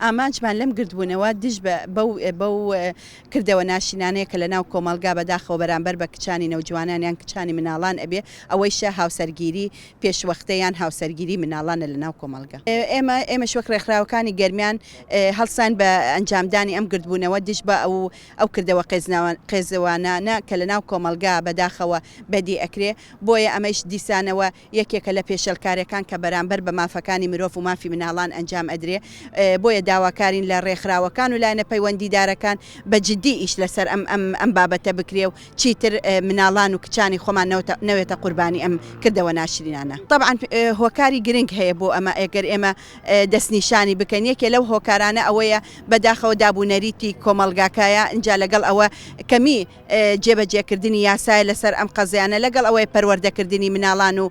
ئامانجمان لەم گردبوونەوە دژ بە بەو بەو کردەوە ناشرینانەیە کە لەناو کۆمەڵگا بەداخەوە بەرامبەر بە کچانی نەوجوانان یان کچانی مناڵان ئەبێ ئەوەیشە هاوسەرگیری پێشوەختە یان هاوسەرگیری مناڵانە لەناو کۆمەڵگا. ئێمە ئێمەش وەک ڕێکخراوەکانی گەرمیان هەڵساین بە ئەنجامدانی ئەم گردبوونەوە دژ بە ئەو ئەو کردەوە قێزەوانانە کە لەناو کۆمەڵگا بەداخەوە بەدی ئەکرێ بۆیە ئەمەیش دیسانەوە یەکێکە لە پێشێلکاریەکان کە بەرامبەر بە مافەکانی مرۆڤ و مافی مناڵان ئەنجام ئەدرێ، بۆیە داواکارین لە ڕێکخراوەکان و لایەنە پەیوەندیدارەکان بە جدی ئیش لەسەر ئەم ئەم ئەم بابەتە بکرێ و چیتر مناڵان و کچانی خۆمان نەوتە نەوێتە قوربانی ئەم کردەوە ناشرینانە. تەبعەن هۆکاری گرنگ هەیە بۆ ئەمە ئەگەر ئێمە دەستنیشانی بکەین یەکێ لەو هۆکارانە ئەوەیە بەداخەوە داب و نەریتی کۆمەڵگاکایە ئینجا لەگەڵ ئەوە کەمی جێبەجێکردنی یاسایە لەسەر ئەم قەزیانە لەگەڵ ئەوەی پەروەردەکردنی مناڵان و.